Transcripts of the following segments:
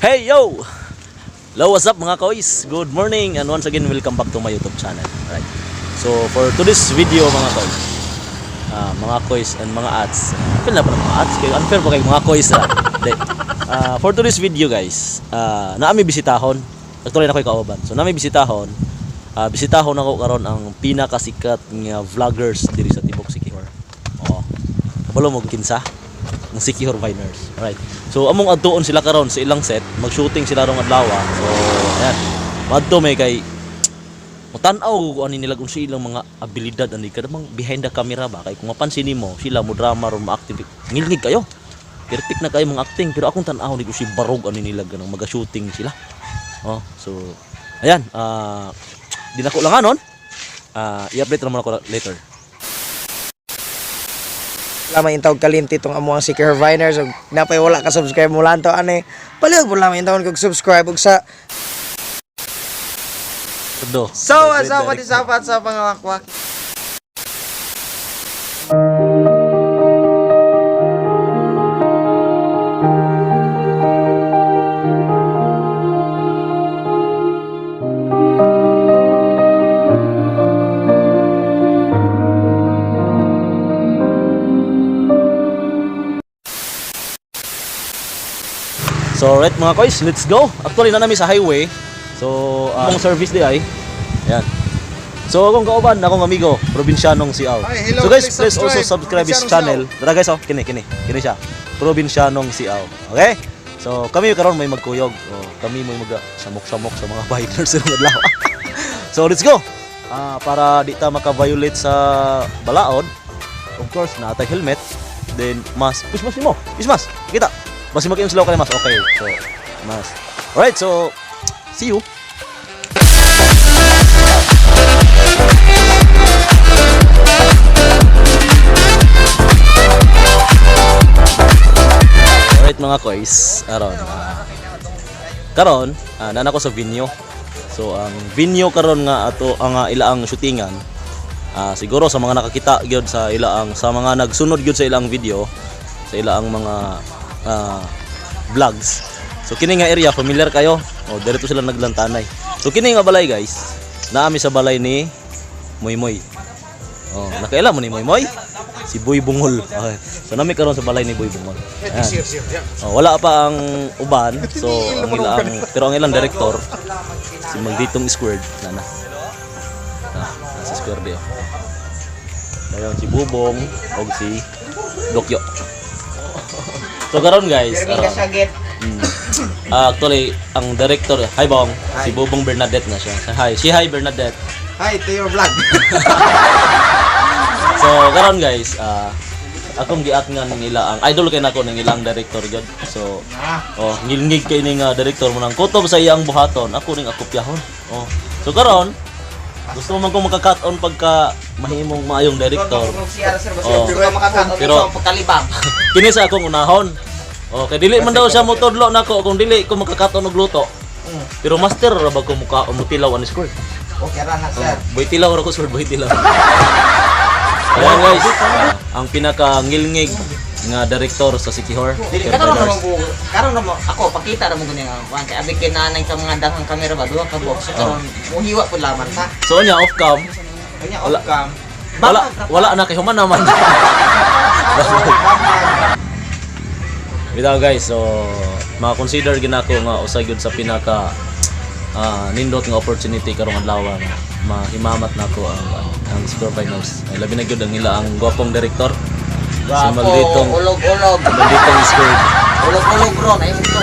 Hey yo! Hello, what's up, mga koys? Good morning and once again, welcome back to my YouTube channel. Alright. So for today's video, mga koys, mga koys and mga ads. Unfair na pa ng mga ads kayo. Unfair pa kayo mga koys ah. Di. For today's video, guys, naami bisitahon. Actually, na ko'y kauban. So naami bisitahon. Bisitahon ako karon ang pinakasikat nga vloggers diri sa tibok Siquijor. Oo. Kabalo mo kinsa? Ng Siquijor Viners. Alright. So among adtuon sila karon sa ilang set, mag-shooting sila rong adlaw. So ayan. Madto may kay mutan-aw ko ani nila kung sa ilang mga abilidad ani kada bang behind the camera ba, kay kung mapansin nimo sila mo drama ron, ma-active, ngilngig kayo. Perfect na kayo mga acting, pero akong tan-aw ni ko si barog ani nila ganang maga-shooting sila. Oh, so ayan, di na ko lang anon. I-update naman ako later. Lamang intawag kalinti itong amuang si Kerr Viners ug napay wala ka subscribe mo lang to ani palihog mo lamang intawag kog subscribe ug sa Do. So, what's up, what is up, what's up, mga wakwak? So, right, mga koys, let's go. Actually, na nami sa highway. So, among service di ay. Ayan. So, akong kauban, akong amigo, Provincianong Siaw. Hi, hello, So guys, please please also subscribe. subscribe his Provincianong channel. Tara guys, oh, kini, kini. Kini siya. Provincianong Siaw. Okay? So, kami karon may magkuyog. Oh, kami may mag samok-samok sa mga bikers sa adlaw. So, let's go. Para di ta maka-violate sa balaod, of course, naatay helmet, then mask. Push mask mo. Push mask. Kita. Basta mag slow ka mas. Okay. So, mask. Alright, so see you. Alright, mga koys, aron. Karon, nana ko sa venue. So ang venue karon nga ato ang ilaang shootingan. Siguro sa mga nakakita gyud sa ilaang, sa mga nagsunod gyud sa ilang video, sa ilaang mga vlogs. So kini nga area familiar kayo. Oh, dirito sila naglantanay. So kini nga balay, guys, naami sa balay ni Moy Moy. Oh, nakaila mo ni Moy Moy? Si Boy Bungol. Okay. So nami karon sa balay ni Boy Bungol. Ayan. Oh, wala pa ang uban. So ang ilang, pero ang ilang director si Malditong Squared nana. Nasa Square di oh. Dayon si Bubong og si Dokyo. So karon, guys, Jeremy karon. Kasagit. Actually, ang director, hi Bong, si Bubong Bernadette na siya. Hi, si hi Bernadette. Hi to your vlog. So karon guys, akong giat nga ng ila ang idol kay nako ng ilang director gyud. So oh, ngilngig kay ni nga director mo nang kutob sa iyang buhaton, ako ning akopyahon. Oh. So karon, gusto mo man kong maka-cut on pagka mahimong maayong director. Oh. Pero makakaon Pero- sa pagkalibang. Kini sa akong unahon. Oh, kay dili man daw siya motudlo nako kung dili ko maka-cut on og luto. Pero master ra ba ko muka mutilaw ani square. Okay ra na, sir. Boy tilaw ra ko, sir, boy tilaw. Ayan guys, ang pinaka ngilngig nga director sa Siquijor. Dili karon na mo, karon na mo ako pakita ra mo gani nga kuan kay abi kay nanay sa mga daghang kamera ba duha ka box, so karon muhiwa pud laman ta. So nya off cam, Kanya Wala. off cam. wala wala na kay human naman. Bitaw guys, so ma-consider ginako nga usa gyud sa pinaka nindot nga opportunity karong adlaw nga mahimamat nako ang Score Finals. Ay, labi na gyud ang ila ang gwapong director. Si Gwapo, Malditong ulog-ulog. Malditong Squared. Ulog-ulog ron ay ito.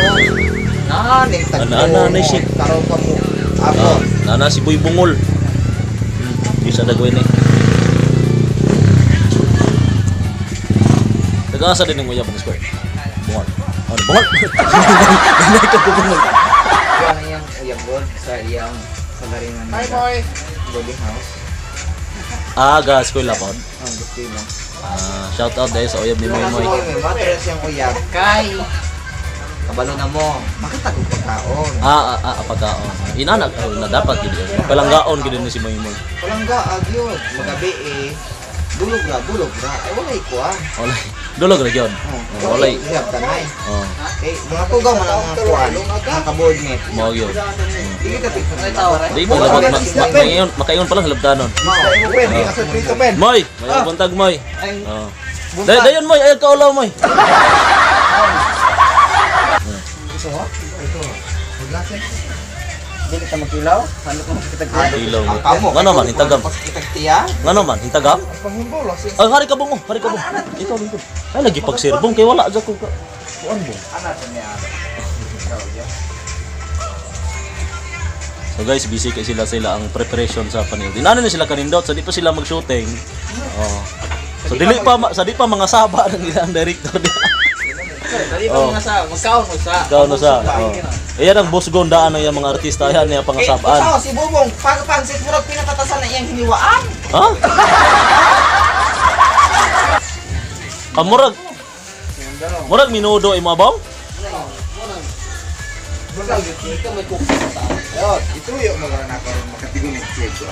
Nani tagpo. Ana, ana, ana, shit. Karon pa mo. Ako. Nana si Boy Bungol. Di sa dagway ni. Taga-asa din ang uyab ng square. Bungol. Ano, bungol? Nanay ka ko bungol. Kuan iyang uyab god sa iyang sa garingan. Hi, boy. Boarding house. Ga school lapod. Ang gusto lang. Shout out dahil sa uyab ni Moy Pero Moy. kasi may matres yung uyab kay kabalo na mo. Makita ko pagkaon. Pagkaon. Inanak, oh, na dapat gid. Palanggaon gid ni si Moy Moy. Walang ga agyod. Magabi eh. Dulog ra, dulog ra. Ay walay kuan. Walay. Dulog ra gyud. Oh, walay. Ihap tanay. Oh, Kay mga tugaw man ang mga kuan, mga ka-boardmate. mao gyud. Dili ka tignan. Di ba makaingon makaingon pa lang halabdanon. Pen, asa dito pen. Moy, may buntag, Moy. Oh. Dayon, Moy, ay kaulaw, Moy. Dili ka makilaw? Ano kung kita Ilaw. Ang kamo. Ngano man hintagam. Pagkitagtiya. Ngano man hintagam? Panghimbol si Ay, hari ka bong, oh, hari ka bong. Ikaw dito. Ay lagi pagsirbong kay wala jud ko ka. Kuan bong. Ana to niya. So guys, busy kay sila sila ang preparation sa panel. Dinano na sila kanindot, so di pa sila mag-shooting. Oh. So dili pa sa di pa mga saba ng ilang director diha. Dali Oh. pa mga sa, magkaon mo sa. Ikaw no sa. Oh. Ayan ang boss gondaan ng iyang mga artista, ayan niya pangasabaan. Usaw si Bubong, pagpansit murag pinatatasan na iyang hiniwaan. Ha? Kamurag. Murag minudo imo abong? Ituyo mo na karon makatigunit siya ko.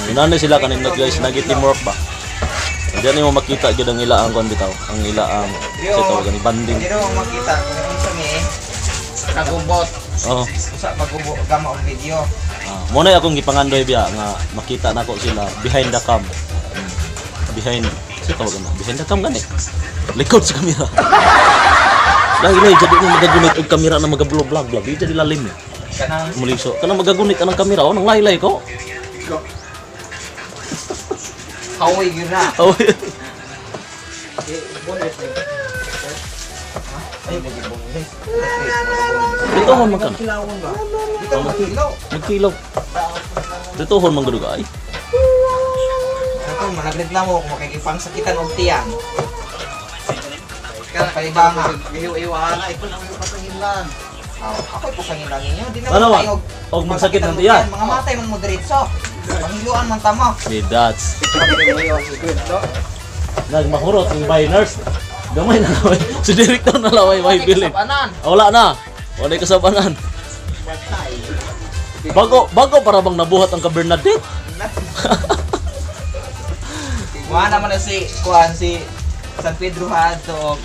Inano sila kanindot guys, nagi-teamwork ba? Diyan mo makita gyud ang ilaang kon bitaw, ang ilaang sa tawag ni banding. Hindi mo makita kung unsa mi kagubot. Oh. Usa pagubo gama og video. Ah, mo na akong gipangandoy biya nga makita nako sila behind the cam. Behind sa tawag na, behind the cam gani. Likod sa kamera. Lagi na jadi mo magagunit og kamera na magablog vlog vlog. Di jadi lalim eh. Kanang Muliso. Kanang magagunit anang kamera oh, nang laylay ko. kawoy gyud na. Oh. Ay, bugibong. Dito man ka na. Dito magkilaw. Magkilaw. Dito hon man gud ay. Ako managreklamo kung makikipangsakitan og tiyan. Palibanga. Iwa-iwa na, ikaw lang yung pasangilan. Oh, ako'y pasangin lang ninyo. Di naman Ano man? tayo Og magsakit ng tiyan. Mga matay man mo diretso. Panghiluan man tamo. Ni that's. Nagmahurot ang biners. Gamay na laway. Si director na laway may bilin. Kasabanan. Ah, wala na. Wala kasabanan. Bago bago para bang nabuhat ang ka Bernadette? Wala naman na si kuan si San Pedro Hadto og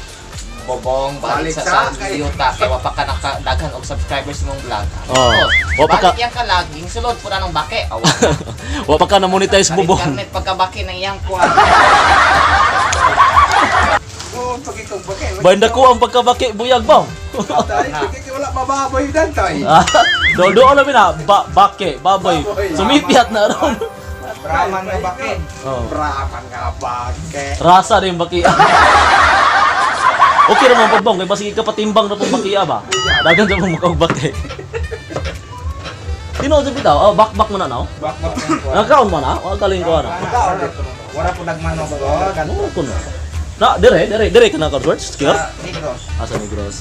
Bobong balik sa San Yuta kay wa pa ka nakadaghan og subscribers imong vlog. Oh. Wa pa ka Balik yang kalaging sulod pud anong bake. Awa. wa pa ka na monetize Bobong. Bobong. Karnet pagkabake ng iyang kuan. Oo, pagikong bakay. Banda ko ang pagkabaki buyag ba? Tay, wala mababoy dan tay. Ah, do do alam na ba bake baboy. Sumipiat na ron. Brahman nga bakit? Oh. Brahman nga bakay. Rasa din bakia. Okay ra man pud bong kay basig kapatimbang na pong bakia ba. Dagan sa pong mukha og baki. Tinuod sa bitaw, oh, bakbak mo na no. Bakbak. Nakaon mo na, wa kaling ko na. Wala po nagmanok ko. Ano ko na? Na, dire, dire, dire ka na ka George, secure? Sa Negros. Asa Negros.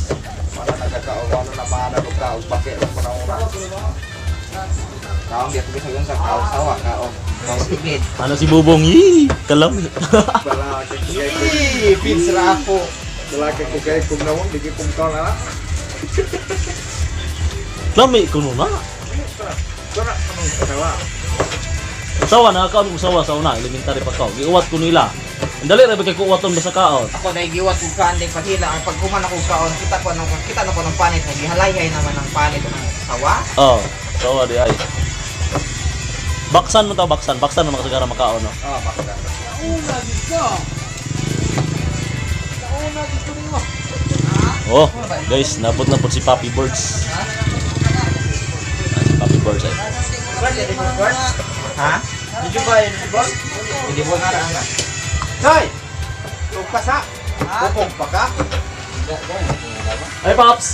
Wala nagkakaon na maana og kaog bakay ang panahon. Kaong di ako bisag sa kaong sawa kaong. Kaong ibid. Ano si Bubong? Yee, kalami. Bala kay Ih, pins ra ako. bala kay ko kay kung nawong di kay kung kaon na. Lami kuno na. Kana kanong sawa. Sawa na kaon ko sawa sa una, elementary pa ko. Giuwat ko nila. Ang dali ra ba kay kuwaton ba sa kaon? Ako na giwat kog kaan din paghila ang paghuman ako kaon kita ko nang kita na ko ng panit nga gihalayhay naman ang panit ng sawa. Oh, sawa di ay. Baksan mo to, baksan. Baksan na makasagara makaon no. Ah, bakay. Oh, guys, nabot na po si Papi Birds. Ah, si Papi Birds ay. Ha? Did you buy ball? Hindi mo nga ra ana. Tay. Tugpa sa. Bukong pa ka. Ay, Paps!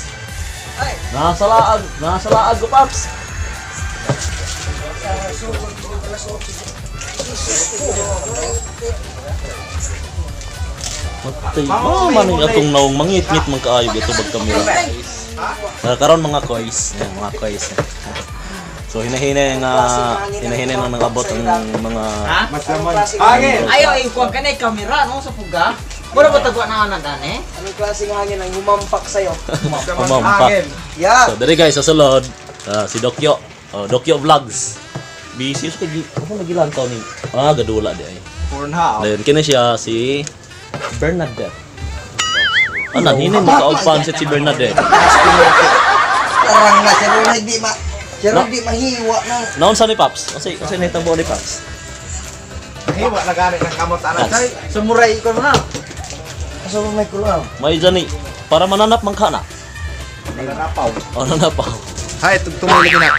Nasa laag, nasa laag ko, Paps! Matay, oh, maning atong naong mangit-ngit man kaayo ito bag kamera. Karon mga koys, ayan, mga koys. So hinahinay nga hinahinay na nangabot ang mga Ha? Mas naman. Hangin. Ayo ay kuan kanay kamera no sa puga. Mura ba tagwa na anan ane? Anong klaseng hangin ang humampak sa'yo? Mas naman Humampak. hangin. Yeah! So dere guys sa sulod, ah, si Dokyo. Oh, Dokyo Vlogs. Busy sa kay ako nagilantaw ni. Ah, gadula di ay. Pornhub. Dayon kini siya si Bernadette. Ano, hinin mo ka og pansit si Bernadette. Tarang na siya ron di ma siya ron di mahiwa na. Naon sa ni Paps? Unsay nahitabo ni Paps? Hiwa na gani ng kamot anak. Paps. Samurai ko na. Asa ba may kulang? May dyan eh. Para mananap man ka na. Nananapaw. O, nananapaw. Hay, tugtungin lagi na.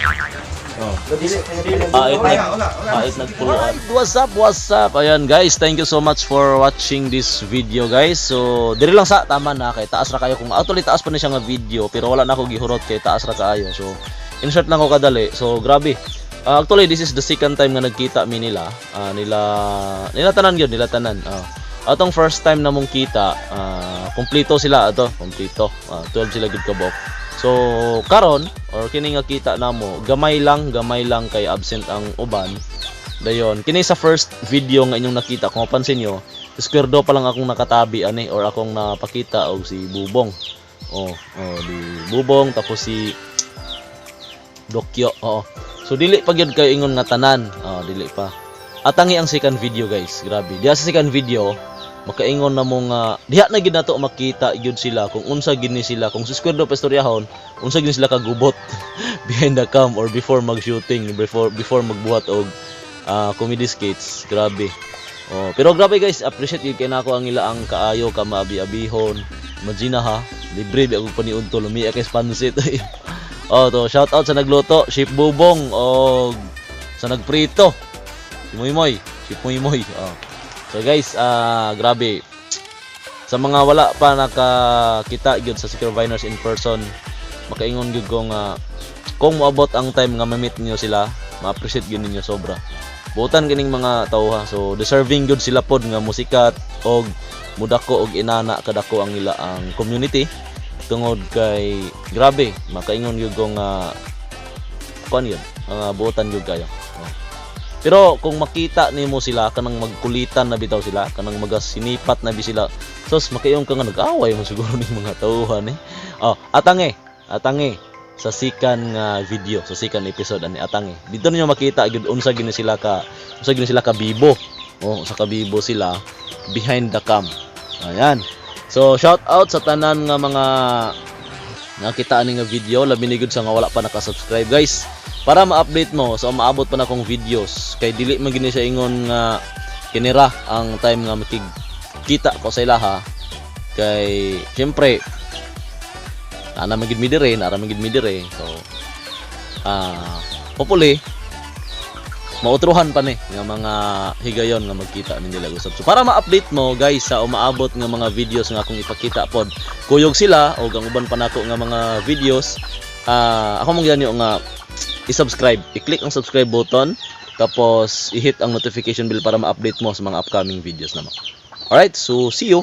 Oh. Ait nag ait nagpuluan. What's up? What's up? Ayan guys, thank you so much for watching this video, guys. So, diri lang sa tama na kay taas ra kayo kung actually taas pa ni siya nga video pero wala na ako gihurot kay taas ra kaayo. So, insert lang ko kadali. So, grabe. Ah, actually, this is the second time nga nagkita mi nila. Ah, nila nila tanan gyud, nila tanan. Ah. Atong first time na mong kita, kumpleto sila ato, kumpleto. 12 sila gid kabuok. So karon or kini nga kita namo, gamay lang kay absent ang uban. Dayon, kini sa first video nga inyong nakita, kung mapansin nyo, square do pa lang akong nakatabi ani or akong napakita og si Bubong. Oh, di Bubong tapos si Dokyo. Oo. So dili pa gyud kayo ingon nga tanan. Oo, dili pa. Atangi ang second video, guys. Grabe. Diha sa second video, makaingon na mo nga diha na gid nato makita gyud sila kung unsa gid ni sila kung si Square Do pastoryahon, unsa gid sila kagubot behind the cam or before mag-shooting, before magbuhat og comedy skits. Grabe. Oh, pero grabe guys, appreciate gyud kay nako ang ila ang kaayo ka maabi-abihon. Imagine ha, libre bi ako paniudto, lumiya kay pansit. Oh, to shout out sa nagluto, Chef Bubong og sa nagprito. Si Moy Moy, si Moy Moy. Oh. So guys, grabe. Sa mga wala pa nakakita gyud sa Secure Viners in person, makaingon gyud ko nga kung moabot ang time nga ma-meet niyo sila, ma-appreciate gyud ninyo sobra. Buotan kining mga tawha. So deserving gyud sila pod nga musikat og mudako og inana kadako ang ila ang community tungod kay grabe makaingon gyud ko nga kuan yun, nga buotan gyud kayo. Oh. Pero kung makita nimo sila kanang magkulitan na bitaw sila, kanang magasinipat na bi sila. Sos makaingon ka nga nag-away mo siguro ning mga tawhan eh. Oh, atangi, atangi sa second nga video, sa second episode ani atangi. Dito ninyo makita gyud unsa gid ni sila ka bibo. Oh, usa ka bibo sila behind the cam. Ayan. So shout out sa tanan nga mga nakita ani nga video, labi ni gud sa nga wala pa naka-subscribe, guys, para ma-update mo sa maabot pa na akong videos kay dili man gini siya ingon nga kinira ang time nga makigkita ko sa ilaha kay syempre naa man gid mi dire, naa man gid mi dire. So hopefully mautruhan pa ni nga mga higayon nga magkita ni nila usab. So para ma-update mo guys sa umaabot nga mga videos nga akong ipakita pod, kuyog sila o ang uban pa nako nga mga videos, ako mong ganyo nga i-subscribe, i-click ang subscribe button tapos i-hit ang notification bell para ma-update mo sa mga upcoming videos namo. Alright, so see you.